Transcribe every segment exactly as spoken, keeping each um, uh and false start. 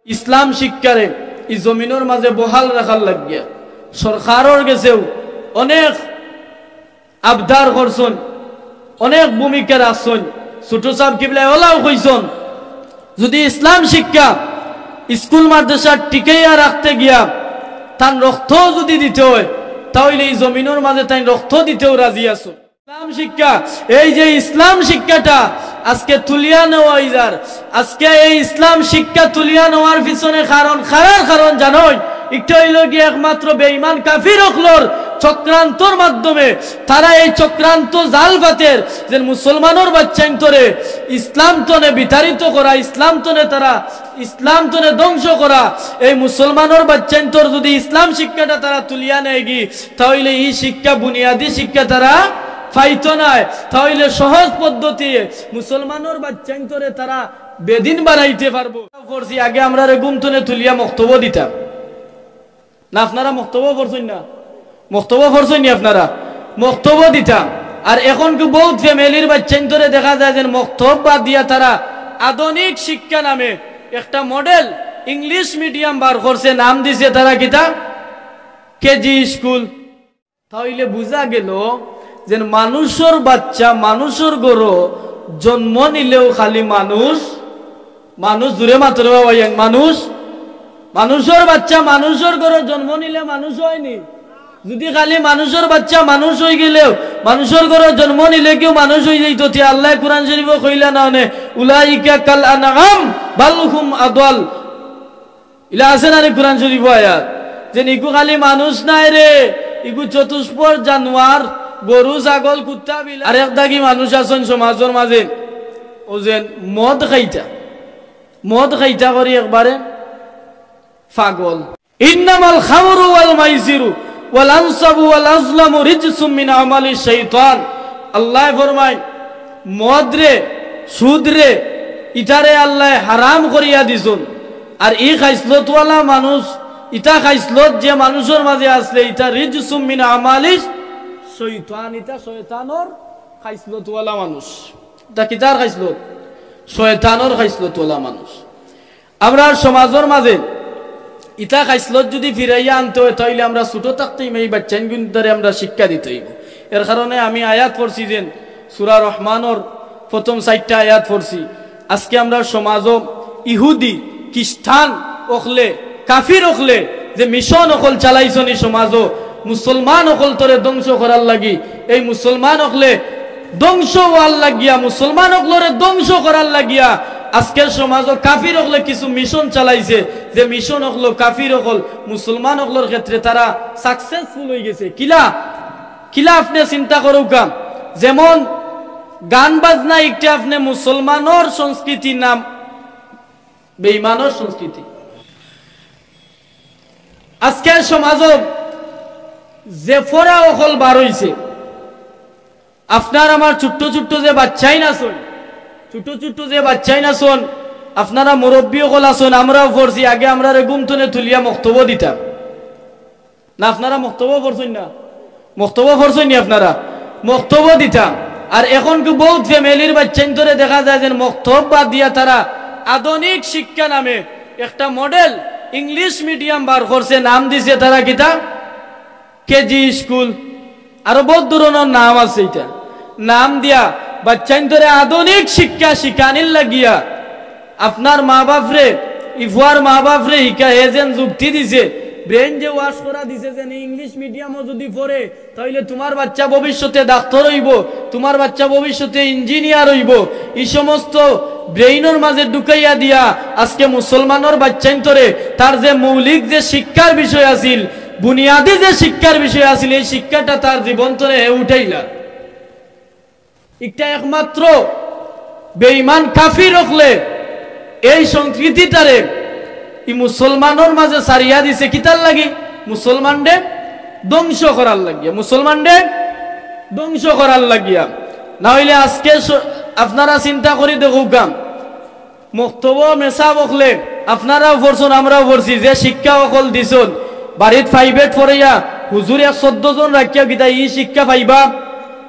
ইসলাম শিক্ষারে ই জমিনর মাঝে বহাল রাখার লাগিয়া সরকারর গেছেও অনেক আবদার করছইন, অনেক ভূমিকা রাখছইন। ছোট সাব কিবলায় ওলাও কইছইন, যুদি ইসলাম শিক্ষা স্কুল মাদ্রাসার টিকাইয়া রাখতে গিয়া তান রক্ত যুদি দিতে অয়, তা অইলে ই জমিনর মাঝে তাইন রক্ত দিতেও রাজি আছইন। ইসলাম শিক্ষা, এই যে ইসলাম শিক্ষাটা আজকে তুলিয়া নেওয়া অইযার, আজকে এই ইসলাম শিক্ষা তুলিয়া নেওয়ার পিছনে কারণ, কারার কারণ জানইন? একটা অইলো গিয়া একমাত্র বেঈমান কাফির অকলর চক্রান্তর মাধ্যমে। তারা এই চক্রান্ত জাল পাতের যে মুসলমানর বাচ্চাইন্তরে ইসলাম তনে বিতাড়িত করা, ইসলাম তনে তারা, ইসলাম তনে ধ্বংস করা। এই মুসলমানর বাচ্চাইন্তর যুদি ইসলাম শিক্ষাটা তারা তুলিয়া নেয়গি, তা অইলে ই শিক্ষা, বুনিয়াদী শিক্ষা তারা পাইতো নায়। তা অইলে সহজ পদ্ধতি মুসলমানর বাচ্চাইন্তরে তারা বেদিন বানাইতে পারবো। পড়ছি আগে আমরারে ঘুম তনে তুলিয়া মক্তবো দিতা না? আপনারা মক্তবো পড়ছইন না? মক্তবো পড়ছইন নি আপনারা? মক্তবো দিতা। আর এখন কি বউত ফ্যামিলির বাচ্চাইন্তরে দেখা যায় যে মক্তব বাদ দিয়া তারা আধুনিক শিক্ষা নামে একটা মডেল ইংলিশ মিডিয়াম বার করছে, নাম দিছে তারা কিতা? KG school. তা অইলে বুঝা গেল যে মানুষর বাচ্চা মানুষর ঘরো জন্ম নিলেও খালি মানুষ, মানুষ, জুরে মাতরে বাবা, ইয়াং মানুষ, মানুষর বাচ্চা মানুষর ঘরো জন্ম নিলে মানুষ অয়নি? যুদি খালি মানুষর বাচ্চা মানুষ অইগেলেও, মানুষর ঘরো জন্ম নিলে কেউ মানুষ অইযাইতো, তে আল্লায় কুরআন শরীফো কইলা না অনে, "উলাইকা কাল আনআম বাল হুম আদল।" ইলা আছে না নি কুরআন শরীফো আয়াত? যে ইগু খালি মানুষ নায় রে, ইগু চতুষ্পদ জানোয়ার, গরু, ছাগল, কুত্তা, বিলাই। আরেক দাগি মানুষ আছইন সমাজর মাঝে, অউ যে মদ খাইতা, মদ খাইতা করি একবারে পাগল। ইন্নামাল খামরু ওয়াল মাইসিরু ওয়াল আনসাবু ওয়াল আজলামু রিজসুম মিন আমালি শাইতান। আল্লায় ফরমাইন, মদ রে, সুদ রে, ইতারে আল্লায় হারাম করিয়া দিছইন। আর ই খাইছলতওয়ালা মানুষ, ইতা খাইছলত যে মানুষর মাঝে আছলে, ইতা রিজসুম মিন আমালি শাইতান, ইতা শয়তানর খাইছলতওয়ালা মানুষ। ইতা কিতার খাইছলত? শয়তানর খাইছলতওয়ালা মানুষ। আমরার সমাজর মাঝে ইতা খাইছলত যুদি ফিরাইয়া আনতে অয়, তা অইলে আমরা ছোট থাকতেউ ই বাচ্চাইনগুইন্তরে আমরা শিক্ষা দিতে অইবো। এর কারণে আমি আয়াত পড়ছি যে সূরা রহমানর প্রথম চাইরটা আয়াত পড়ছি। আজকে আমরার সমাজো ইহুদি, খ্রিস্টান অকলে, কাফির অকলে যে মিশন অকল চালাইছইন ই সমাজো, মুসলমান অকলতরে ধ্বংস করার লাগি, এই মুসলমান অকলে ধ্বংস অওয়ার লাগিয়া, মুসলমান অকলরে ধ্বংস করার লাগিয়া আজকের সমাজো কাফির অকলে কিছু মিশন চালাইছে, যে মিশন অকল কাফির অকল মুসলমান অকলর ক্ষেত্রে তারা successful অইগেছে। কিলা? কিলা আপনে চিন্তা করউক্কা, যেমন গান বাজনা ইকটা আপনে মুসলমানর সংস্কৃতি না বেইমানর সংস্কৃতি। আজকের সমাজো যে ফড়া অকল বার অইছে, আপনার আমার ছোট্ট ছোট্ট যে বাচ্চাইন আছইন, ছোট্ট ছোট্ট যে বাচ্চাইন আছইন, আপনারা মুরব্বি অকল আছইন, আমরাও পড়ছি, আগে আমরারে ঘুম তনে তুলিয়া মক্তবো দিতা না? আপনারা মক্তবো পড়ছইন না? মক্তবো পড়ছইন নি আপনারা? মক্তবো দিতা। আর এখন কি বউত ফ্যামিলির বাচ্চাইন্তরে দেখা যায় যে মক্তব বাদ দিয়া তারা আধুনিক শিক্ষা নামে একটা মডেল ইংলিশ মিডিয়াম বার করছে, নাম দিছে তারা কিতা? কেজি স্কুল, আরো বউত ধরনর নাম আছে। ইতা নাম দিয়া বাচ্চাইন্তরে আধুনিক শিক্ষা শিখানির লাগিয়া আপনার মা বাপরে, ই ফুয়ার মা বাপরে হিকা হে যেন যুক্তি দিছে, brain যে wash করা দিছে, যেন ইংলিশ মিডিয়ামো যুদি পড়ে, তা অইলে তুমার বাচ্চা ভবিষ্যতে ডাক্তর অইবো, তুমার বাচ্চা ভবিষ্যতে ইঞ্জিনিয়ার অইবো। ই সমস্ত brainর মাঝে ঢুকাইয়া দিয়া আজকে মুসলমানর বাচ্চাইন্তরে তার যে মৌলিক যে শিক্ষার বিষয় আছিল, বুনিয়াদী যে শিক্ষার বিষয় আছিল, এই শিক্ষাটা তার জীবন তনে হে উঠাইলা। ইকটা একমাত্র বেইমান কাফির অকলে এই সংস্কৃতিটারে ই মুসলমানর মাঝে ছাড়িয়া দিছে। কিতার লাগি? মুসলমানরে ধ্বংস করার লাগিয়া, মুসলমানরে ধ্বংস করার লাগিয়া। না অইলে আজকে স-, আপনারা চিন্তা করি দেখউক্কা, মক্তবো মেসাব অকলে, আপনারাও পড়ছইন, আমরাও পড়ছি, যে শিক্ষা অকল দিছইন, বাড়িত private পড়াইয়া হুজুর এক চৌদ্দ জন রাখিয়া কিতা ই শিক্ষা পাইবা?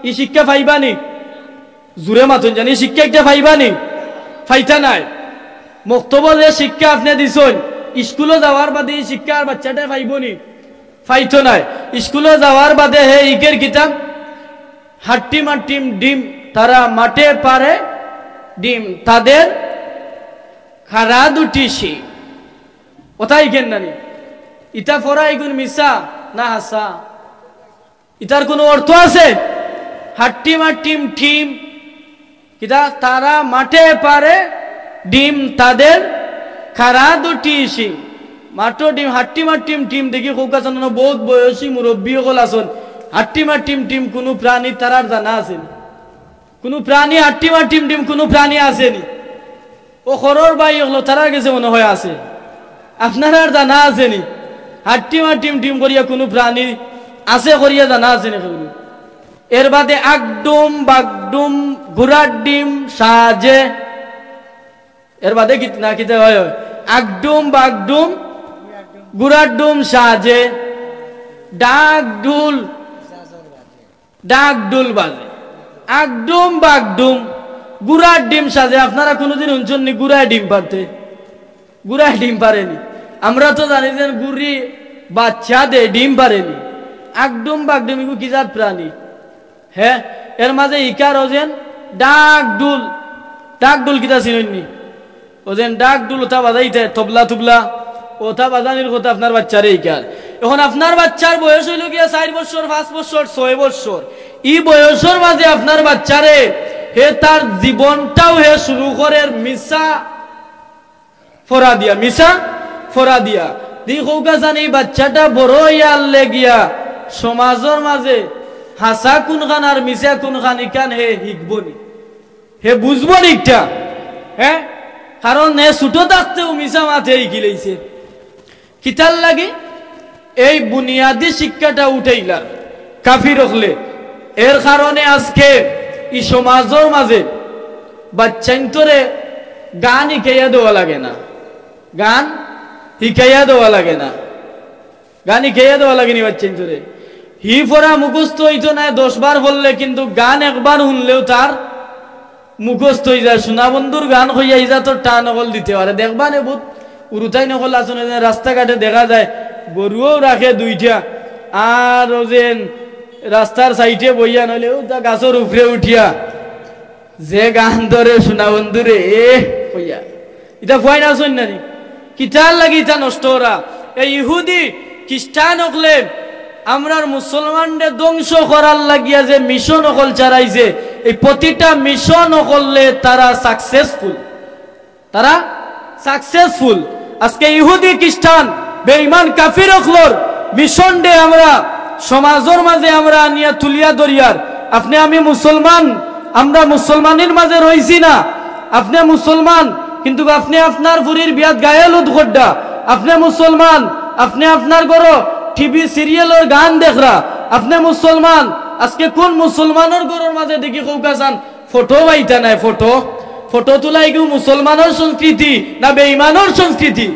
ই শিক্ষা পাইবা নি? জুরে মাতইন জানি, ই শিক্ষা ইকটা পাইবা নি? পাইতা নায়। মক্তবো যে শিক্ষা আপনে দিছইন, ইস্কুলো যাওয়ার বাদে ই শিক্ষা আর বাইচ্চাটায় পাইবো নি? পাইতো নায়। ইস্কুলো যাওয়ার বাদে হে হিকের কিতা? হাট্টিম হাট্টিম ডিম, তারা মাঠে পাড়ে ডিম, তাদের খাড়া দুটি শিং। অতা হিকের না নি? ইতা ফড়া ইগুন মিছা না হাছা? ইতার কুনু অর্থ আছে? হাট্টিম হাট্টিম টিম, কিতা? তারা মাঠে পাড়ে ডিম, তাদের খাড়া দুটি শিং। মাঠো ডিম, হাট্টিম হাট্টিম টিম। দেখি কউক্কা চাইন, বউত বয়সী মুরব্বি অকল আছইন, হাট্টিম হাট্টিম টিম কুনু প্রাণী তারার জানা আছে নি? কুনু প্রাণী, হাট্টিম হাট্টিম টিম কুনু প্রাণী আছে নি? ও খরর ভাই অকল, তারার গেছে মনে অয় আছে। আপনারার জানা আছে নি? হাট্টিম হাট্টিম টিম করিয়া কুনু প্রাণী আছে করিয়া জানা আছে নি কেউর? এর বাদে আগডুম বাগডুম গুড়ার ডিম সাজে। এর বাদে কিত-, না কিতা অয়, অয়। আগডুম বাগডুম গুড়ার ডুম সাজে। ডাক ডুল, ডাক ডুল বাজে। আগডুম বাগডুম গুড়ার ডিম সাজে। আপনারা কুনুদিন হুনছইন নি গুড়ায় ডিম পারতে? গুড়ায় ডিম পারে নি। আমরা তো জানি যে গুড়ি বাইচ্চা দে, ডিম পারে নি। আগডুম বাগডুম ইগু কি জাত প্রাণী? হে, এর মাঝে হিকার অউ যেন ডাক ডুল, ডাক ডুল কিতা চিনইন নি? অউ যেন ডাক ডুল অতা বাজাইতে, তবলা তুবলা, অতা বাজানির কথা আপনার বাইচ্চারে হিকার। অখন আপনার বাইচ্চার বয়স অইলো গিয়া চাইর বছর, পাঁচ বছর, ছয় বছর। ই বয়সর মাঝে আপনার বাইচ্চারে, হে তার জীবনটাউ হে শুরু করের মিছা ফড়া দিয়া, মিছা ফড়া দিয়া। দি কউক্কা চাইন ই বাইচ্চাটা বড় অইয়া আরলে গিয়া সমাজর মাঝে হাছা কুনখান আর মিছা কুনখান ইখান হে হিকবো নি? হে বুঝবো নি ইটা? হে? কারণ হে ছুটো থাকতেউ মিছা মাত হে হিকিলাইছে। কিতার লাগি? এই বুনিয়াদি শিক্ষাটা উঠাইলার কাফির অকলে। এর কারণে আজকে ই সমাজর মাঝে বাইচ্চাইন্তরে গান হিকাইয়া দেওয়া লাগে না, গান হিকাইয়া দেওয়া লাগে না, গান হিকাইয়া দেওয়া লাগে নি বাইচ্চাইন্তরে। হি ফড়া মুখস্থ অইতো নায় দশ বার পড়লে, কিন্তু গান একবার হুনলেউ তার মুখস্থ অইযায়। সোনা বন্ধুর গান কইয়া ইজাতর টান অকল দিতে পারে। দেখবা নে, বউত হুরুতাইন অকল আছইন, অউ যেন রাস্তাঘাটে দেখা যায়, গরুও রাখে দুইটা, আর অউ যেন রাস্তার সাইডে বইয়া, নাইলে অউ তা গাছর উপরে উঠিয়া যে গান ধরে সোনা বন্ধুরে, এ কইয়া। ইতা ফুয়াইন আছইন না নি? কিতার লাগি ইতা নষ্ট করা? এই ইহুদি খ্রিস্টান অকলে আমরার মুসলমানরে ধ্বংস করার লাগিয়া যে মিশন অকল চালাইছে, এই প্রতিটা মিশন অকলে তারা সাকসেসফুল, তারা সাকসেসফুল। আজকে ইহুদি খ্রিস্টান বেঈমান কাফির অকলর মিশনরে আমরা সমাজর মাঝে আমরা আনিয়া তুলিয়া ধরিয়ার। আপনে আমি মুসলমান, আমরা মুসলমানির মাঝে রইছি না। আপনে মুসলমান, কিন্তু আপনে আপনার ফুরির বিয়াত গায়ে হলুদ কররা। আপনে মুসলমান, আপনে আপনার ঘরো টিভি সিরিয়ালর গান দেখরা। আপনে মুসলমান, আজকে কুন মুসলমানর ঘরর মাঝে দেখি কউক্কা চাইন ফটো বাইতা নায়? ফটো, ফটো তুলা ইগু মুসলমানর সংস্কৃতি না বেঈমানর সংস্কৃতি?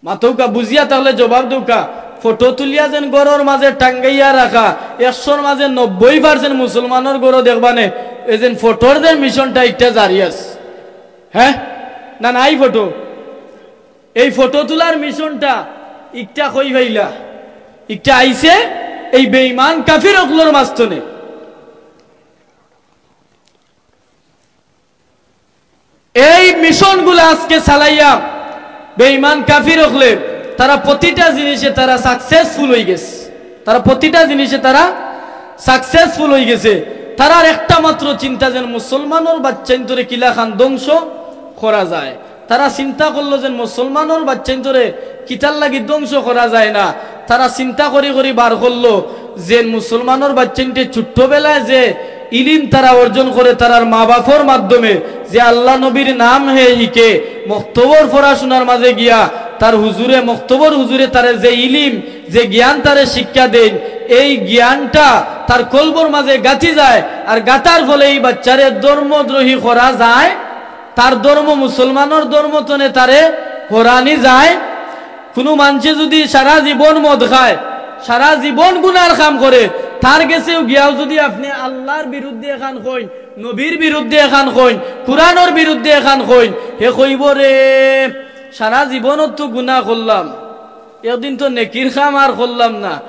মাতউক্কা, বুঝিয়া থাকলে জবাব দেউক্কা। ফটো তুলিয়া যেন ঘরর মাঝে টাঙ্গাইয়া রাখা, একশোর মাঝে নব্বই পার্সেন্ট মুসলমানর ঘরো দেখবা নে, এই যেন ফটোর যে মিশনটা ইটা জারি আছে। হে? না, নাই ফটো। এই ফটো তুলার মিশনটা ইকটা কই পাইলা? ইকটা আইছে এই বেঈমান কাফির অকলর মাঝ থনে। এই মিশনগুলা আজকে চালাইয়া বেঈমান কাফির অকলে তারা প্রতিটা জিনিসে তারা সাকসেসফুল অইগেছে। তারা প্রতিটা জিনিসে তারা সাকসেসফুল অইগেছে। তারার একটা মাত্র চিন্তা যেন মুসলমানর বাইচ্চাইন্তরে কিলাখান ধ্বংস করা যায়। তারা চিন্তা করলো যেন মুসলমানর বাইচ্চাইন্তরে কিতার লাগি ধ্বংস করা যায় না। তারা চিন্তা করি করি বার করলো যে মুসলমানর বাইচ্চাইন্তে ছোট্টবেলায় যে ইলিম তারা অর্জন করে তারার মা বাপর মাধ্যমে, যে আল্লাহ নবীর নাম হে হিকে, মক্তবর পড়াশোনার মাঝে গিয়া তার হুজুরে, মক্তবর হুজুরে তারে যে ইলিম, যে জ্ঞান তারে শিক্ষা দেইন, এই জ্ঞানটা তার কলবর মাঝে গাঁথি যায়, আর গাঁথার ফলে এই বাইচ্চারে ধর্মদ্রোহী করা যায়, তার ধর্ম মুসলমানর ধর্ম থনে তারে হরানি যায়। কুনু মানষে যুদি সারা জীবন মদ খায়, সারা জীবন গুনার কাম করে, তার গেছেও গিয়াও যুদি আপনে আল্লার বিরুদ্ধে এখান কইন, নবীর বিরুদ্ধে এখান কইন, কুরআনর বিরুদ্ধে এখান কইন, হে কইবো রে, সারা জীবনত তো গুনা করলাম, একদিন তো নেকির কাম আর করলাম না,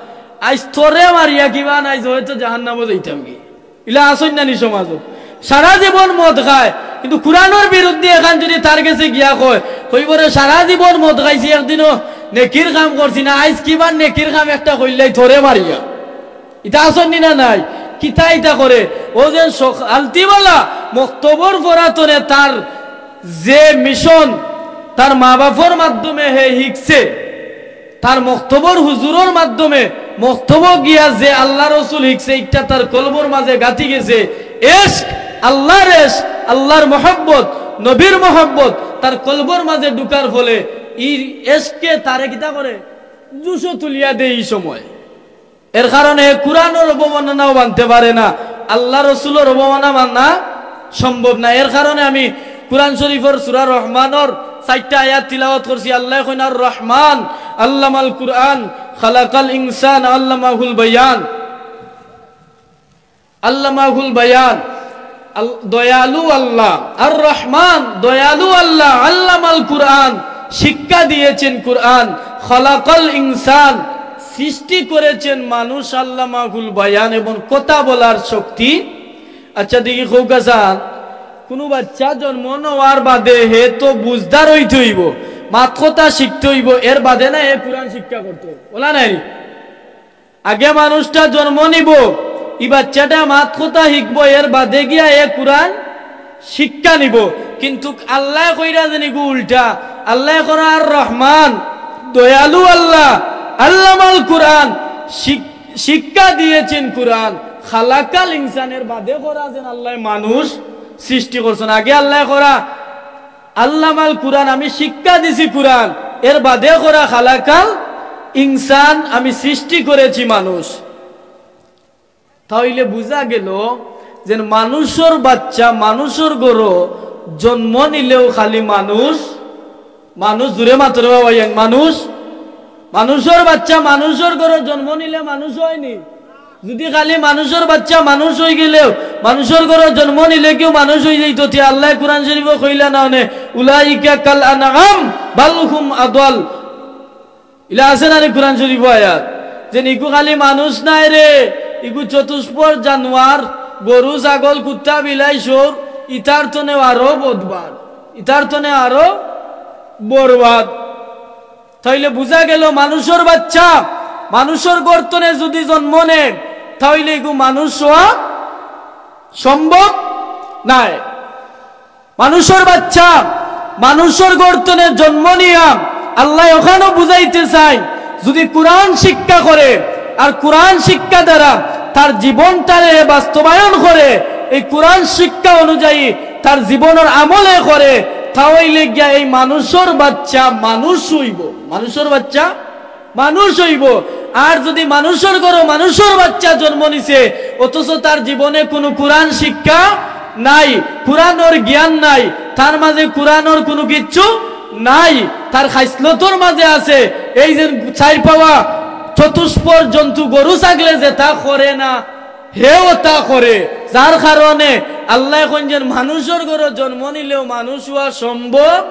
আইজ থরে মারিয়া কিবা নাই, হয়তো জাহান্নামো যাইতাম গি। ইলা আছইন না নি সমাজো? সারা জীবন মদ খায়, কিন্তু কুরআনর বিরুদ্ধে এখান যদি তার গেছে গিয়া কয়, কইবো রে, সারা জীবন মদ খাইছি, একদিনও নেকির কাম করছি না, আইজ কিবা নেকির কাম একটা করিলাই থরে মারিয়া। ইতা আছইন নি না নাই? কিতা ইতা করে? ও যে সক-, আলতিবালা মক্তবর ফরাতনে তার যে মিশন, তার মা বাপর মাধ্যমে হে হিকছে, তার মক্তবর হুজুরর মাধ্যমে মক্তব গিয়া যে আল্লাহ রসুল হিকছে, ইটা তার কলবর মাঝে গাঁথি গেছে। এশক, আল্লাহর এশক, আল্লাহর মহব্বত, নবীর মহব্বত তার কলবর মাঝে ঢুকার ফলে ই এশকে তারে কিতা করে? জুশো তুলিয়া দেয় ই সময়। এর কারণে হে কুরআনর অবমাননাও মানতে পারে না, আল্লাহ রসুলর অবমাননা মানা সম্ভব না। এর কারণে আমি কুরআন শরীফর সূরা রহমানর চাইরটা আয়াত তিলাওয়াত করছি। আল্লায় কইন, "আর রহমান আল্লামাল কুরআন, খালাকাল ইনসান আল্লামাহুল বায়ান।" আল্লামাহুল বায়ান, আল-, দয়ালু আল্লাহ, আর রহমান, দয়ালু আল্লাহ, আল্লামাল কুরআন, শিক্ষা দিয়েছেন কুরআন, খালাকাল ইনসান, সৃষ্টি করেছেন মানুষ, আল্লামাহুল বায়ান, এবং কথা বলার শক্তি। আচ্ছা, দেখি কউক্কা চাইন, কুনু বাচ্চা জন্ম নেওয়ার বাদে হে তো বুঝদার অইতে অইবো, মাত কথা শিখতে অইবো, এর বাদে না হে কুরআন শিক্ষা করতো, অলা নায় নি? আগে মানুষটা জন্ম নিবো, ই বাচ্চাটা মাত কথা হিকবো, এর বাদে গিয়া এ কুরআন শিক্ষা নিবো। কিন্তু আল্লায় কইরা যেন ইগু উল্টা, আল্লায় কইরা আর রহমান, দয়ালু আল্লাহ, আল্লামাল কুরআন, শিক-, শিক্ষা দিয়েছেন কুরআন, খালাকাল ইনসানের বাদে কইরা যেন আল্লায় মানুষ সৃষ্টি করছেন। আগে আল্লায় কইরা আল্লামাল কুরআন, আমি শিক্ষা দিছি কুরআন, এর বাদে কইরা খালাকাল ইনসান, আমি সৃষ্টি করেছি মানুষ। তাইলে বুঝা গেল যে মানুষর বাচ্চা মানুষর ঘরো জন্ম নিলেও খালি মানুষ, মানুষ, জুরে মাতো রে বাবা, ইয়াং মানুষ, মানুষর বাচ্চা মানুষর ঘরো জন্ম নিলে মানুষ অয়নি। যদি খালি মানুষর বাচ্চা মানুষ অইগেলেও, মানুষর ঘরো জন্ম নিলে কেউ মানুষ অইযাইতো, তে আল্লায় কুরআন শরীফো কইলা না অনে, "উলাইকা কাল আনআম বাল হুম আদল।" ইলা আছে না নি কুরআন শরীফো আয়াত? যে ইগু খালি মানুষ নায় রে, ইগু চতুষ্পদ জানোয়ার, গরু, ছাগল, কুত্তা, বিলাই, শুয়োর, ইতার তনে আরো বদবার, ইতার তনে আরো বরবাদ। তাইলে বুঝা গেল, মানুষর বাচ্চা মানুষর গর্ত থনে যদি জন্ম নেয়, তাইলে ইগু মানুষ অওয়া সম্ভব নায়। মানুষর বাচ্চা মানুষর গর্ত থনে জন্ম নিয়া আল্লায় অখানও বুঝাইতে চাইন, যদি কুরআন শিক্ষা করে আর কুরআন শিক্ষা দ্বারা তার জীবনটারে বাস্তবায়ন করে, এই কুরআন শিক্ষা অনুযায়ী তার জীবনর আমলে করে, তাইলে গিয়া এই মানুষর বাচ্চা মানুষ অইবো, মানুষর বাচ্চা মানুষ অইবো। আর যদি মানুষর ঘরো মানুষর বাচ্চা জন্ম নিছে, অথচ তার জীবনে কুনু কুরআন শিক্ষা নাই, কুরআনর জ্ঞান নাই, তার মাঝে কুরআনর কুনু কিচ্ছু নাই, তার খাইসলতর মাঝে আছে এই যে চাইর পাওয়া চতুষ্পদ জন্তু গরু ছাগলে যেতা করে না, হেও অতা করে, যার কারণে আল্লায় কইন যে মানুষর ঘরো জন্ম নিলেও মানুষ অওয়া সম্ভব,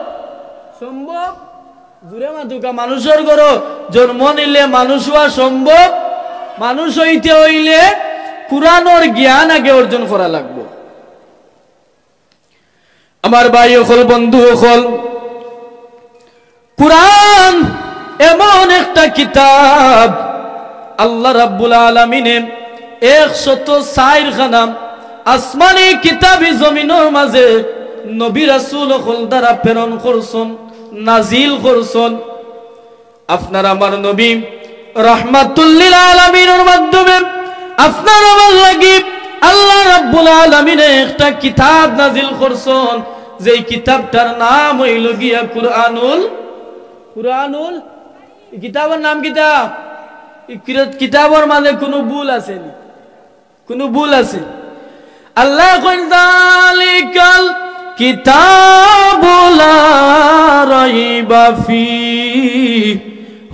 সম্ভব। জুরে মাতুক্কা, মানুষর ঘরো জন্ম নিলে মানুষ অওয়া সম্ভব। মানুষ অইতে অইলে কুরআনর জ্ঞান আগে অর্জন করা লাগবো। আমার ভাই অকল, বন্ধু অকল, কুরআন এমন একটা কিতাব, আল্লাহ রাব্বুল আলামিনে একশত চাইর খানা আসমানি কিতাব ই জমিনর মাঝে নবী রাসূল অকল দ্বারা প্রেরণ করছইন, নাজিল করছইন। আপনার আমার নবী রাহমাতুল লিল আলামিনর মাধ্যমে আপনার আমার লাগি আল্লাহ রাব্বুল আলামিনে একটা কিতাব নাজিল করছইন, যেই কিতাবটার নাম অইলো গিয়া কুরআনুল, কুরআনুল, ই কিতাবর নাম কিতা? ই কিরা-, কিতাবর মাঝে কুনু ভুল আছে নি? কুনু ভুল আছে? আল্লায় কইন, "যালিকাল কিতাবু লা রাইবা ফি,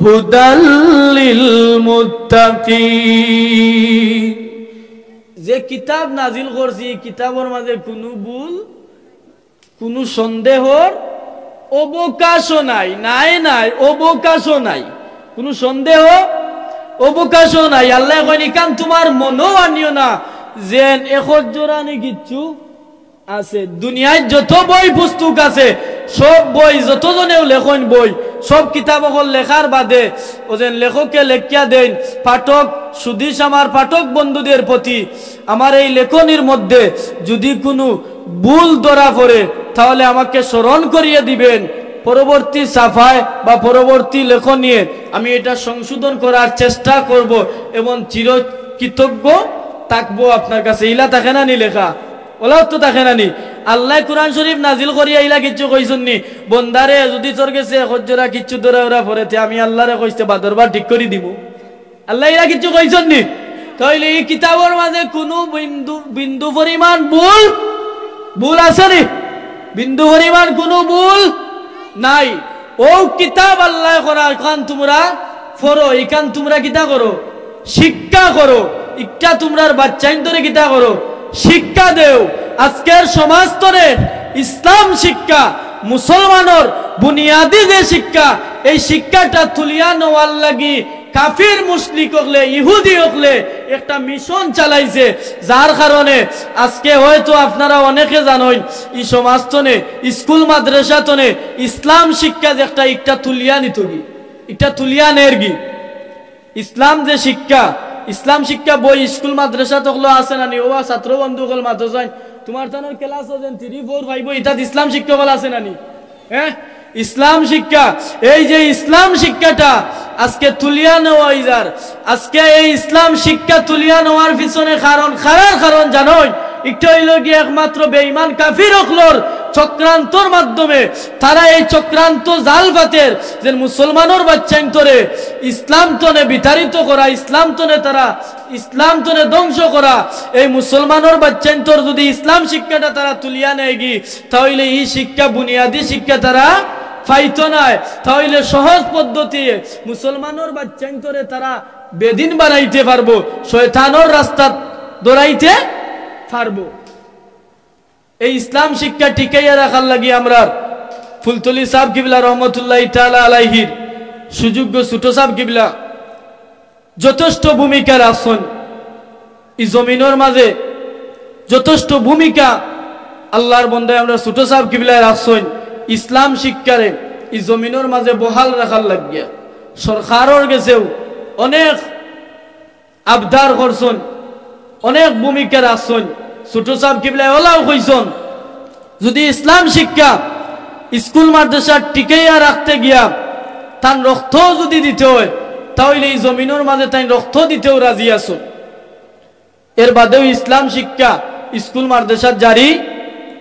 হুদাল লিল মুত্তাকিন।" যে কিতাব নাজিল করছি, এই কিতাবর মাঝে কুনু ভুল, কুনু সন্দেহর অবকাশও নাই। নাই, নাই, অবকাশও নাই। কুনু সন্দেহ অবকাশও নাই। আল্লায় কইন, "ইখান তুমার মনো আনিও না, যেন একজরানি কিচ্ছু আছে।" দুনিয়াত যত বই পুস্তক আছে, সব বই, যতজনেও লেখইন বই, সব কিতাব অকল লেখার বাদে, অউ যেন লেখকে লেখিয়া দেইন, পাঠক, সুধী আমার পাঠক বন্ধুদের প্রতি, আমার এই লেখনির মধ্যে যদি কুনু ভুল ধরা পড়ে, তাহলে আমাকে স্মরণ করিয়ে দিবেন। পরবর্তী ছাপায় বা পরবর্তী লেখনিয়ে আমি এটা সংশোধন করার চেষ্টা করব এবং চিরকৃতজ্ঞ থাকবো আপনার কাছে। ইলা থাকে না নি লেখা? অলাউ তো থাকে না নি? আল্লায় কুরআন শরীফ নাজিল করিয়া ইলা কিচ্ছু কইছইন নি, "বন্দারে, যদি তোর গেছে একজরা কিচ্ছু ধরা উরা পড়ে, তে আমি আল্লারে কইস তে বাদরবার ঠিক করি দিমু।" আল্লায় ইলা কিচ্ছু কইছইন নি? তাইলে এই কিতাবর মাঝে কুনু বিন্দু, বিন্দু পরিমাণ ভুল, ভুল আছে নি? বিন্দু পরিমাণ কুনু ভুল নাই। অউ কিতাব আল্লায় কইরা, ইখান তুমরা পড়ো, ইখান তুমরা কিতা করো? শিক্ষা করো। ইটা তুমরার বাচ্চাইন্তরে কিতা করো? শিক্ষা দেও। আজকের সমাজ তনে ইসলাম শিক্ষা, মুসলমানর বুনিয়াদি যে শিক্ষা, এই শিক্ষাটা তুলিয়া নেওয়ার লাগি কাফির মুশরিক অকলে, ইহুদি অকলে একটা মিশন চালাইছে, যার কারণে আজকে হয়তো আপনারা অনেকে জানইন, ই সমাজ তনে, স্কুল মাদ্রাসা তনে ইসলাম শিক্ষা যে একটা, একটা তুলিয়া নিতোগি, একটা তুলিয়া নেরগি। ইসলাম যে শিক্ষা, ইসলাম শিক্ষা বই স্কুল মাদ্রাসা অকলো আছে না নি? ওবা ছাত্র বন্ধু অকল মাদ্রাসায়, তুমার তানোর ক্লাস যেন থ্রি, ফোর, ফাইভ, ইতাত ইসলাম শিক্ষা অকল আছে না নি? হ্যাঁ, ইসলাম শিক্ষা, এই যে ইসলাম শিক্ষাটা আজকে তুলিয়া নেওয়া অইযার, আজকে এই ইসলাম শিক্ষা তুলিয়া নেওয়ার পিছনে কারণ, কারার কারণ জানইন? একটা অইলো গিয়া একমাত্র বেঈমান কাফির অকলর চক্রান্তর মাধ্যমে তারা এই চক্রান্ত জাল পাতের যে মুসলমানর বাচ্চাইন্তরে ইসলাম তনে বিতাড়িত করা, ইসলাম তনে তারা, ইসলাম তনে ধ্বংস করা। এই মুসলমানর বাচ্চাইন্তর যদি ইসলাম শিক্ষাটা তারা তুলিয়া নেয়গি, তাইলে ই শিক্ষা, বুনিয়াদি শিক্ষা তারা পাইতো নায়। তাইলে সহজ পদ্ধতি মুসলমানর বাচ্চাইন্তরে তারা বেদিন বানাইতে পারবো, শয়তানর রাস্তাত দৌড়াইতে পারবো। এই ইসলাম শিক্ষা টিকাইয়া রাখার লাগি আমরার ফুলতলি সাব কিবলা রহমতুল্লাহি তাআলা আলাইহির সুযোগ্য ছোট সাব কিবলা যথেষ্ট ভূমিকা রাখছইন। ই জমিনর মাঝে যথেষ্ট ভূমিকা আল্লার বন্দায় আমরার ছোট সাব কিবলায় রাখছইন। ইসলাম শিক্ষারে ই জমিনর মাঝে বহাল রাখার লাগিয়া সরকারর গেছেও অনেক আবদার করছইন, অনেক ভূমিকা রাখছইন। ছোট সাব কিবলায় অলাও কইছইন, যদি ইসলাম শিক্ষা স্কুল মাদ্রাসা টিকাইয়া রাখতে গিয়া তান রক্ত যদি দিতে অয়, তাইলে ই জমিনর মাঝে তাইন রক্ত দিতেও রাজি আছইন। এর বাদেও ইসলাম শিক্ষা স্কুল মাদ্রাসাত জারি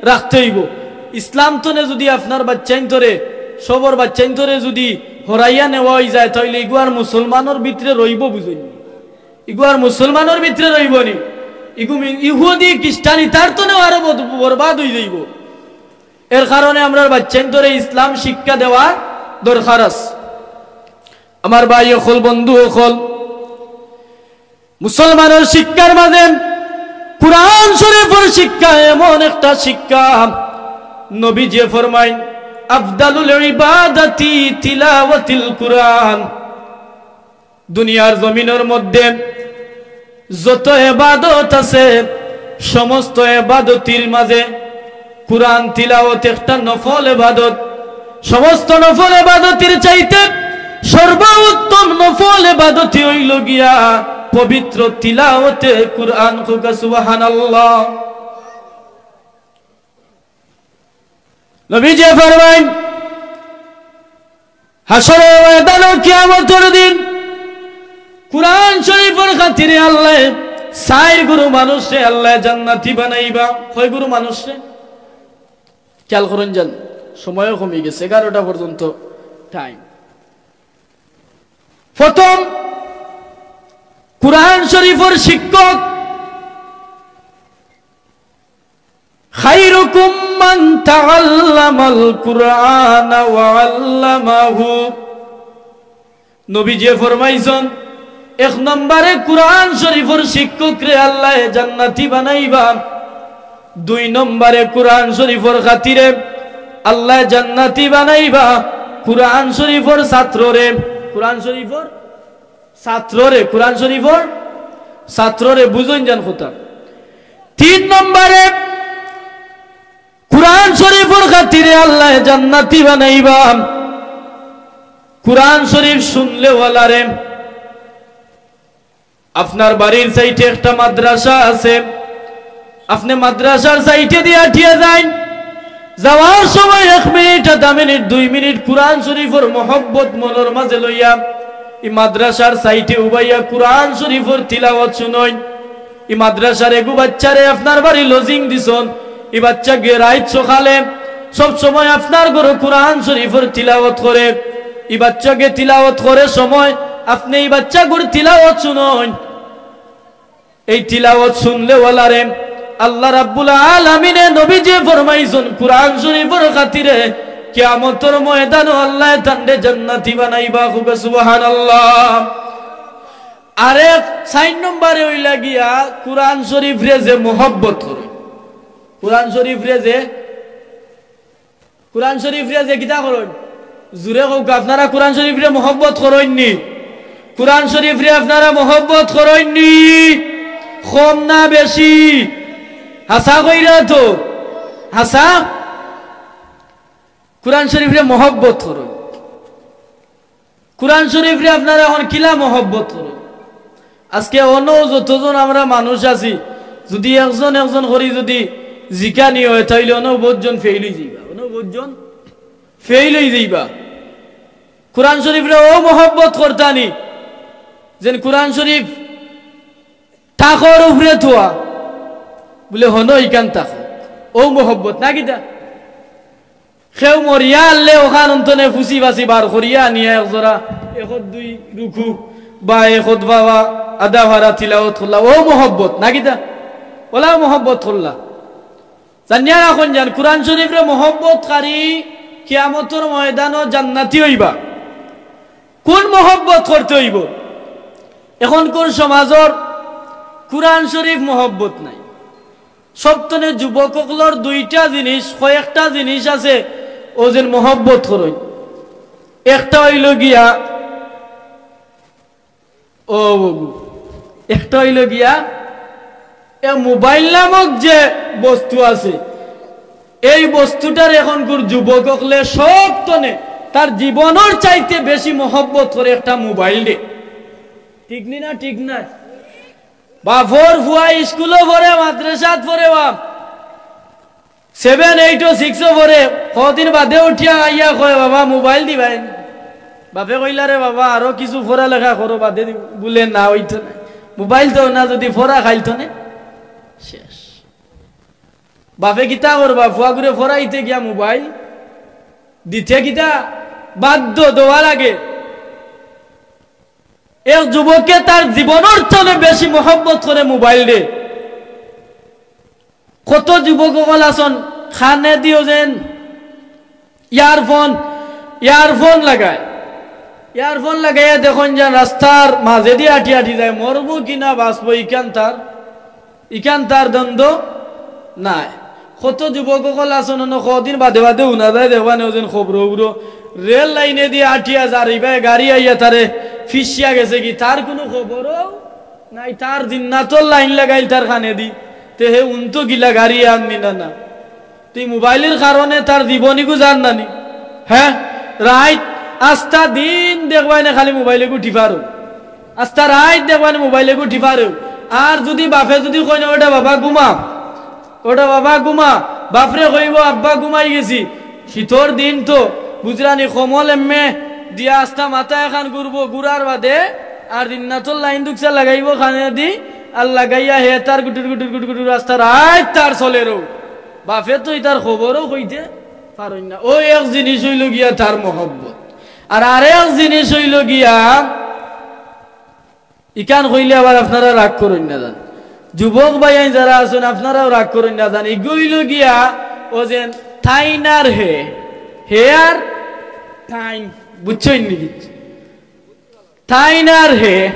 রাখতে অইবো। ইসলাম তনে যদি আপনার বাচ্চাইন্তরে, সবর বাচ্চাইন্তরে যদি হরাইয়া নেওয়া অইযায়, তাইলে ইগু আর মুসলমানর ভিতরে রইবো, বুঝইন নি? ইগু আর মুসলমানর ভিতরে রইবো নি? ইগু মি-, ইহুদি খ্রিস্টান ইতার তনেও আরো বদ-, বরবাদ অইযাইবো। এর কারণে আমরার বাচ্চাইন্তরে ইসলাম শিক্ষা দেওয়ার দরকার আছে। আমার ভাই অকল, বন্ধু অকল, মুসলমানর শিক্ষার মাঝে কুরআন শরীফর শিক্ষা এমন একটা শিক্ষা, নবীজিয়ে ফরমাইন, "আফদালুল ইবাদাতি তিলাওয়াতিল কুরআন।" দুনিয়ার জমিনর মধ্যে যত এবাদত আছে, সমস্ত এবাদতির মাঝে কুরআন তিলাওয়াত একটা নফল এবাদত। সমস্ত নফল এবাদতির চাইতে সর্বোত্তম নফল এবাদতি অইলো গিয়া পবিত্র তিলাওয়াতে কুরআন। কউক্কা সুবহানাল্লাহ। নবীজিয়ে ফরমাইন, হাশরর ময়দানো কিয়ামতর দিন কুরআন শরীফর খাতিরে আল্লায় চাইর গুরু মানুষরে আল্লায় জান্নাতি বানাইবা। কয় গুরু মানুষরে? খেয়াল করইন যান, সময়ও কমি গেছে, এগারোটা পর্যন্ত টাইম। প্রথম কুরআন শরীফর শিক্ষক, "খায়রুকুম মান তাআল্লামাল কুরআনা ওয়া আল্লামাহু।" নবীজিয়ে ফরমাইছইন, এক নম্বরে কুরআন শরীফর শিক্ষকরে আল্লায় জান্নাতি বানাইবা। দুই নম্বরে কুরআন শরীফর খাতিরে আল্লায় জান্নাতি বানাইবা কুরআন শরীফর ছাত্ররে। কুরআন শরীফর ছাত্ররে, কুরআন শরীফর ছাত্ররে, বুঝইন যান কথা। তিন নম্বরে কুরআন শরীফর খাতিরে আল্লায় জান্নাতি বানাইবা কুরআন শরীফ শুনলেওয়ালারে। আপনার বাড়ির সাইডে একটা মাদ্রাসা আছে, আপনে মাদ্রাসার সাইডেদি আটিয়া যাইন, যাওয়ার সময় এক মিনিট, আধা মিনিট, দুই মিনিট কুরআন শরীফর মহব্বত মনর মাঝে লইয়া ই মাদ্রাসার সাইডে উবাইয়া কুরআন শরীফর তিলাওয়াত শুনইন। ই মাদ্রাসার এগু বাচ্চারে আপনার বাড়ি লজিং দিছইন, ই বাচ্চাগুয়ে রাইত সকালে সব সময় আপনার ঘরো কুরআন শরীফর তিলাওয়াত করে। ই বাচ্চাগুয়ে তিলাওয়াত করে সময় আপনে ই বাচ্চাগুর তিলাওয়াত শুনইন। এই তিলাওয়াত শুনলেওয়ালারে আল্লাহ রাব্বুল আলামিনে নবীজি ফরমাইছইন, কুরআন শরীফর খাতিরে কিয়ামতর ময়দানো আল্লায় তানরে জান্নাতি বানাইবা। কউক্কা সুবহানাল্লাহ। আরেক চাইর নম্বরে অইলা গিয়া কুরআন শরীফরে যে মহব্বত করইন, কুরআন শরীফরে যে কুরআন শরীফরে যে কিতা করইন? জুরে কউক্কা, আপনারা কুরআন শরীফরে মহব্বত করইন নি? কুরআন শরীফরে আপনারা মহব্বত করইন নি? কম না বেশি? হাছা কইরা তো? হাছা? কুরআন শরীফরে মহব্বত করইন। কুরআন শরীফরে আপনারা অখন কিলা মহব্বত করইন? আজকে অনো যতজন আমরা মানুষ আছি, যুদি একজন একজন করি যুদি জিকানি অয়, তাইলে অনো বউতজন ফেইল অইযাইবা, অনো বউতজন ফেইল অইযাইবা। কুরআন শরীফরে অউ মহব্বত করতা নি, যেন কুরআন শরীফ তাকর উপরে থুয়া, বুলে হনো ইখান তাকো, অউ মহব্বত না কিতা? কেউ মরিয়া আনলে অখান অন্তনে ফুসি-ফাসি বার করিয়া আনিয়া একজরা একত দুই রুকু বা একত বাবা আধা ফারা তিলাওয়াত করলা, অউ মহব্বত না কিতা? অলাউ মহব্বত করলা। জানিয়া রাখইন যান, কুরআন শরীফরে মহব্বতকারী কিয়ামতর ময়দানো জান্নাতি অইবা। কুন মহব্বত করতে অইবো? অখনকুর সমাজর কুরআন শরীফ মহব্বত নাই। সবতনে যুবক অকলর দুইটা জিনিস, কয়েকটা জিনিস আছে, অউ যেন মহব্বত করইন। একটা অইলো গিয়া, ও বাবু, একটা অইলো গিয়া, এ মোবাইল নামক যে বস্তু আছে, এই বস্তুটার অখনকুর যুবক অকলে সবতনে তার জীবনর চাইতে বেশি মহব্বত করে একটা মোবাইলরে। ঠিক নি না? ঠিক না? বাপর ফুয়া স্কুলো পড়ে, মাদ্রাসাত পড়ে, বাপ সেভেন, এইট ও সিক্সো পড়ে, কদিন বাদে উঠিয়া আইয়া কয়, "বাবা, মোবাইল দিবায় নি?" বাপে কইলা, "রে বাবা, আরো কিছু পড়ালেখা করো, বাদে দিব।" বুলে, "না, অইতো না, মোবাইল দেও না, যুদি পড়া খাইলতো নে।" শেষ। বাপে কিতা করবা, ফুয়াগুরে পড়াইতে গিয়া মোবাইল দিতে কিতা বাধ্য, দেওয়া লাগে। এক যুবকে তার জীবনর তনে বেশি মহব্বত করে মোবাইলরে। কত যুবক অকল আছইন, কানেদি অউ যেন ইয়ারফোন, ইয়ারফোন লাগায়, ইয়ারফোন লাগাইয়া দেখইন যেন রাস্তার মাঝেদি আটি আটি যায়, মরবো কি না বাঁচবো, ইখান তার, ইখান তার দ্বন্দ্ব নাই। কত যুবক অকল আছইন, অনো কদিন বাদে বাদে হুনা যায়, দেখবা নে, অউ যেন খবরো উবরো রেল লাইনেদি আটিয়া যার, ইবায় গাড়ি আইয়া তারে ফিসিয়া গেছে গি, তার কুনু খবরও নাই। তার জিন্নাতর লাইন লাগাইল তার কানেদি, তে হে হুনতো কিলা গাড়ি আননি না না। তে ই মোবাইলর কারণে তার জীবন ইগু যার না নি? হ্যাঁ, রাইত আস্তা দিন দেখবায় নে খালি মোবাইল ইগু টিপার। আস্তা রাইত দেখবায় নে মোবাইল ইগু টিপার। আর যুদি বাপে যুদি কইন, "ওটা বাবা ঘুমা, ওটা বাবা ঘুমা", বাপরে কইবো, "আব্বা ঘুমাই গেছি।" শীতর দিন তো বুঝরা নি, কম্বল এমনে দিয়া আস্তা মাথা এখান ঘুরবো, ঘুরার বাদে আর জিন্নাতর লাইন দুকসা লাগাইবো কানেদি, আর লাগাইয়া হে তার গুটুর গুটুর গুটুর গুটুর আস্তা রাইত তার চলেরও। বাপে তো ইতার খবরও কইতে পারইন না। অউ এক জিনিস অইলো গিয়া তার মহব্বত, আর আরেক জিনিস অইলো গিয়া, ইখান কইলে আবার আপনারা রাগ করইন না যান, যুবক ভাইয়াইন যারা আছইন আপনারাও রাগ করইন না যান, ইগু অইলো গিয়া অউ যেন তাইন আর হে, হে আর তাইন, বুঝছইন নি? তাইন আর হে,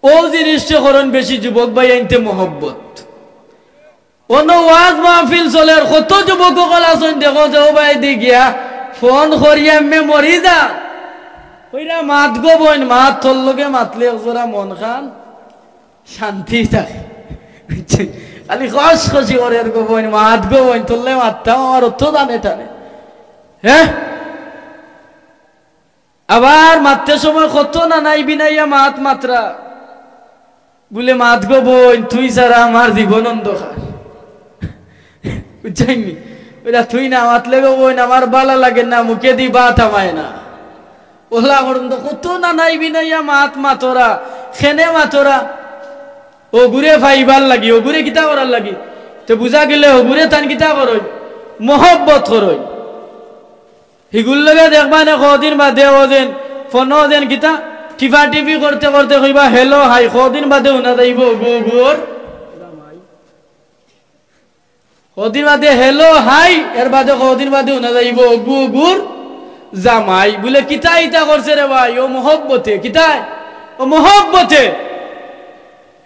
অউ জিনিসটা করইন বেশি যুবক ভাইয়াইন্তে মহব্বত। অনো ওয়াজ মাহফিল চলের, কত যুবক অকল আছইন, দেখো যে অউ বায়দি গিয়া ফোন করিয়া এমনে মরি যা। কইরা মাত গো বইন, মাত, তোর লগে মাতলে একজরা মন খান শান্তি থাকে। বুঝছইন? খালি খসখসি করের গো বইন, মাত গো বইন, তোর লগে মাততাম আমার অত টানে টানে। হ্যাঁ? আবার মাততে সময় কত নানাই বিনাইয়া মাত মাতরা। বুলে, "মাত গো বইন, তুই ছাড়া আমার জীবন অন্ধকার।" বুঝছইন নি? বুলে, "তুই না মাতলে গো বইন, আমার ভালা লাগের না, মুখেদি ভাত হামায় না।" অলা পর্যন্ত কত নানাই বিনাইয়া মাত মাতরা, কেনে মাতরা। অগুরে পাইবার লাগি, অগুরে কিতা করার লাগি? তে বুঝা গেলে অগুরে তান কিতা করইন? মহব্বত করইন। হিগুর লগে দেখবা নে কদিন বাদে অউ যেন, ফোনো যেন কিতা, টিপাটিপি করতে করতে কইবা, "Hello, hi", কদিন বাদে হুনা যাইবো, "অগু, অগুর জামাই।" কদিন বাদে, "Hello, hi", এর বাদে কদিন বাদে হুনা যাইবো, "অগু, অগুর জামাই।" বুলে, "কিতা ইতা করছে রে ভাই?" অউ মহব্বতে, কিতায়? অউ মহব্বতে।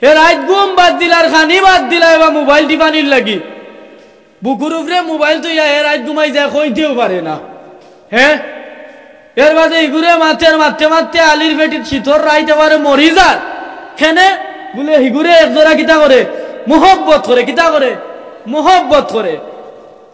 হে রাইত ঘুম বাদ দিলা, আর খানি বাদ দিলা, এবার মোবাইল টিপানির লাগি। বুকুর উপরে মোবাইল থইয়া হে রাইত ঘুমাই যায়, কইতেও পারে না। হ্যাঁ? এর বাদে ইগুরে মাতের, মাততে মাততে আলির পেটিত শীতর রাইত এবারে মরি যার। কেনে? বুলে হিগুরে একজরা কিতা করে? মহব্বত করে। কিতা করে? মহব্বত করে।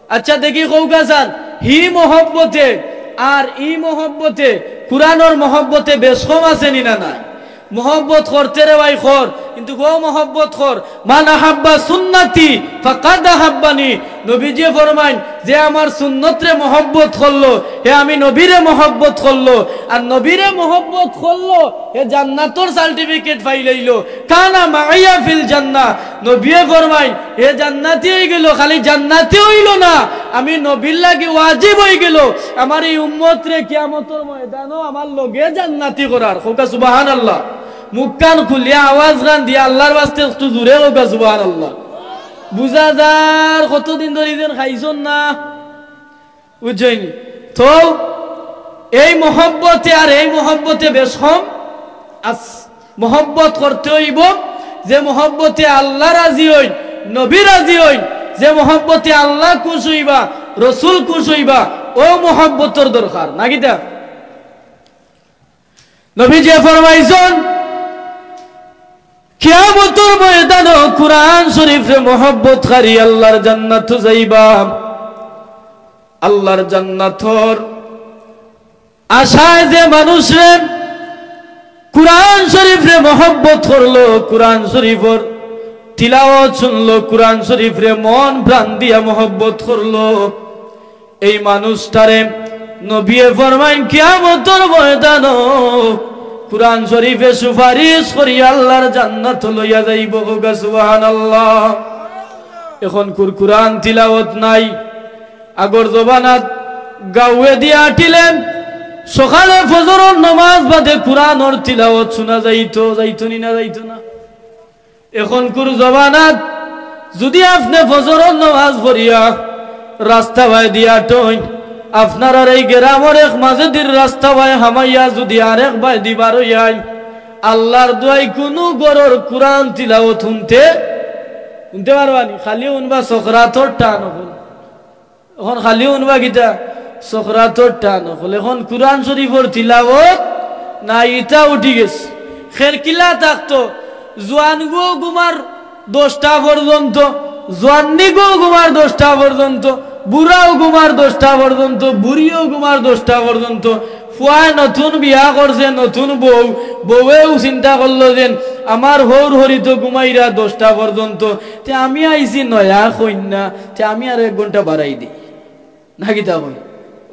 আচ্ছা দেখি কউক্কা চাইন, হি মহব্বতে আর ই মহব্বতে, কুরআনর মহব্বতে বেশ কম আছে নি না নাই? মহব্বত করতে রে ভাই কর, কিন্তু গো মহব্বত কর। "মান আহাব্বা সুন্নতি ফাকাদ আহাব্বানি।" নবীজিয়ে ফরমাইন, "যে আমার সুন্নতরে মহব্বত করলো, হে আমি নবীরে মহব্বত করলো, আর নবীরে মহব্বত করলো, হে জান্নাতর সার্টিফিকেট পাইলাইলো।" কানা মাইয়া ফিল জান্নাহ। নবীয়ে ফরমাইন, হে জান্নাতি অইগেলো, খালি জান্নাতি অইলো না, আমি নবীর লাগি ওয়াজিব অইগেলো। আমার ই উম্মতরে কিয়ামতর ময়দানো আমার লগে জান্নাতি করার। কউক্কা সুবহানাল্লাহ। মুখখান খুলিয়া আওয়াজখান দিয়া আল্লার ওয়াস্তে একটু জুরে কউক্কা সুবহানাল্লাহ। বুঝা যার কতদিন ধরি যেন খাইছইন না। বুঝছইন নি? তো এই মহব্বতে আর এই মহব্বতে বেশ কম আছ-, মহব্বত করতে অইবো, যে মহব্বতে আল্লা রাজি অইন, নবী রাজি অইন, যে মহব্বতে আল্লা খুশ অইবা, রসুল খুশ অইবা, অউ মহব্বতর দরকার, না কিতা? নবীজিয়ে ফরমাইছইন, কিয়ামতর ময়দানো কুরআন শরীফরে মহব্বতকারী আল্লার জান্নাতো যাইবা। আল্লার জান্নাতর আশায় যে মানুষরে কুরআন শরীফরে মহব্বত করলো, কুরআন শরীফর তিলাওয়াত শুনলো, কুরআন শরীফরে মন প্রাণ দিয়া মহব্বত করলো, এই মানুষটারে নবিয়ে ফরমাইন, কিয়ামতর ময়দানো কুরআন শরীফে সুপারিশ করি আল্লার জান্নাতো লইয়া যাইবো। কউক্কা সুবহানাল্লাহ। অখন কুর-, কুরআন তিলাওয়াত নাই। আগর জমানাত গাউয়ে দিয়া আটিলে সকালে ফজরর নমাজ বাদে কুরআনর তিলাওয়াত শুনা যাইতো, যাইতো নি না যাইতো না? অখনকুর জমানাত যুদি আপনে ফজরর নমাজ পড়িয়া রাস্তা বায়দি আটইন, আপনারার এই গেরামর এক মাজেদির রাস্তা বায় হামাইয়া যুদি আরেক বায়দি বারইয়াইন, আল্লার দোয়াই কুনু ঘরর কুরআন তিলাওয়াত হুনতে, হুনতে পারবা নি? খালি হুনবা সখরাতর টান অকল। অখন খালি হুনবা কিতা? সখরাতর টান অকল। অখন কুরআন শরীফর তিলাওয়াত নাই, ইতা উঠি গেছে। খেরকিলা থাকতো, জোয়ানগুও ঘুমার দশটা পর্যন্ত, জোয়ান্নিগুও ঘুমার দশটা পর্যন্ত, বুড়াও ঘুমার দশটা পর্যন্ত, বুড়িও ঘুমার দশটা পর্যন্ত। ফুয়ায় নতুন বিয়া করছে, নতুন বউ, বউয়েও চিন্তা করলো যেন আমার হউর হরি তো ঘুমাইরা দশটা পর্যন্ত, তে আমি আইছি নয়া কইন্যা, তে আমি আরো এক ঘন্টা বাড়াই দেই। না কিতা কই?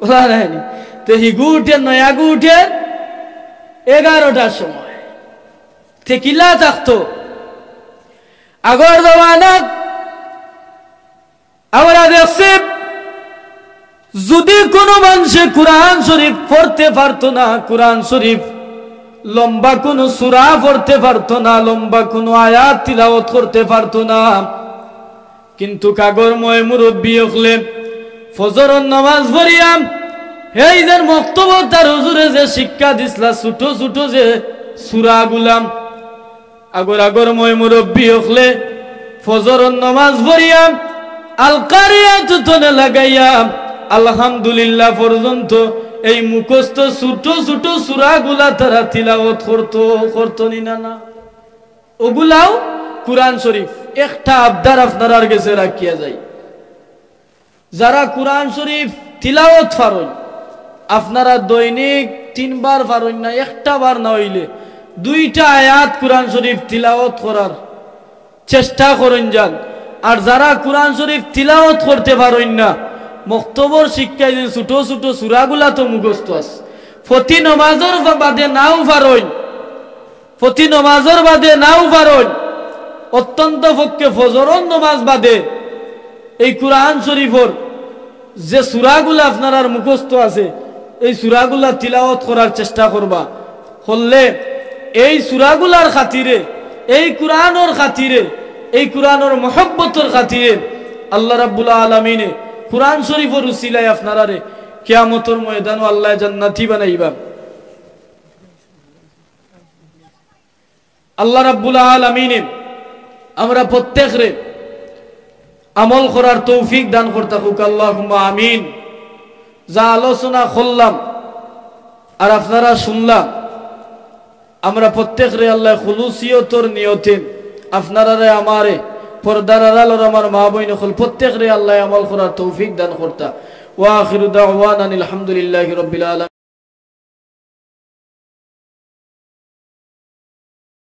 অলা নায় নি? তে হিগু উঠে, নয়াগু উঠে এগারোটার সময়। তে কিলা থাকতো? আগর জমানাত আমরা দেখছি, যুদি কুনু মানষে কুরআন শরীফ পড়তে পারতো না, কুরআন শরীফ লম্বা কুনু সূরা পড়তে পারতো না, লম্বা কুনু আয়াত তিলাওয়াত করতে পারতো না, কিন্তু আগর ময়-মুরব্বি অকলে ফজরর নামাজ পড়িয়া, হেই যেন মক্তবত তার হুজুরে যে শিক্ষা দিছলা, ছোট ছোট যে সূরাগুলা, আগর আগর ময় মুরব্বি অকলে ফজরর নমাজ পড়িয়া আল কারিয়াত থনে লাগাইয়া আলহামদুলিল্লাহ পর্যন্ত এই মুখস্থ ছোট ছোট সূরাগুলা তারা তিলাওয়াত করতো, করতো নি না? না, ওগুলাও কোরআন শরীফ। একটা আবদার আপনারার গেছে রাখিয়া যাই, যারা কোরআন শরীফ তিলাওয়াত পারইন, আপনারা দৈনিক তিনবার পারইন না, একটা বার না অইলে দুইটা আয়াত কোরআন শরীফ তিলাওয়াত করার চেষ্টা করইন যান। আর যারা কোরআন শরীফ তিলাওয়াত করতে পারইন না, মক্তবর শিক্ষায় যে ছোট ছোট সূরাগুলা তো মুখস্থ আছে, প্রতি নমাজর বাদে নাও পারইন, প্রতি নমাজর বাদে নাও পারইন, অত্যন্ত পক্ষে ফজরর নমাজ বাদে এই কোরআন শরীফর যে সূরাগুলা আপনারার মুখস্থ আছে, এই সূরাগুলা তিলাওয়াত করার চেষ্টা করবা। করলে এই সূরাগুলার খাতিরে, এই কোরআনর খাতিরে, এই কোরআনর মহব্বতর খাতিরে আল্লাহ রাব্বুল আলামিনে কোরআন শরীফর উসিলায় আপনারারে কিয়ামতর ময়দানো আল্লাহ জান্নাতি বানাইবা। আল্লাহ রাব্বুল আলামিনে আমরা প্রত্যেকরে আমল করার তৌফিক দান করতা হোক, আল্লাহুম্মা আমিন। যা আলোচনা করলাম আর আপনারা শুনলাম, আমরা প্রত্যেকরে আল্লাহ খুলুসিয়তর নিয়তে আপনারারে আমারে পর্দার আড়ালর আমার মা বইন অকল প্রত্যেকরে আল্লাহ আমল করার তৌফিক দান করতা। ওয়া আখিরু দাওয়ানা আলহামদুলিল্লাহি রাব্বিল আলামিন।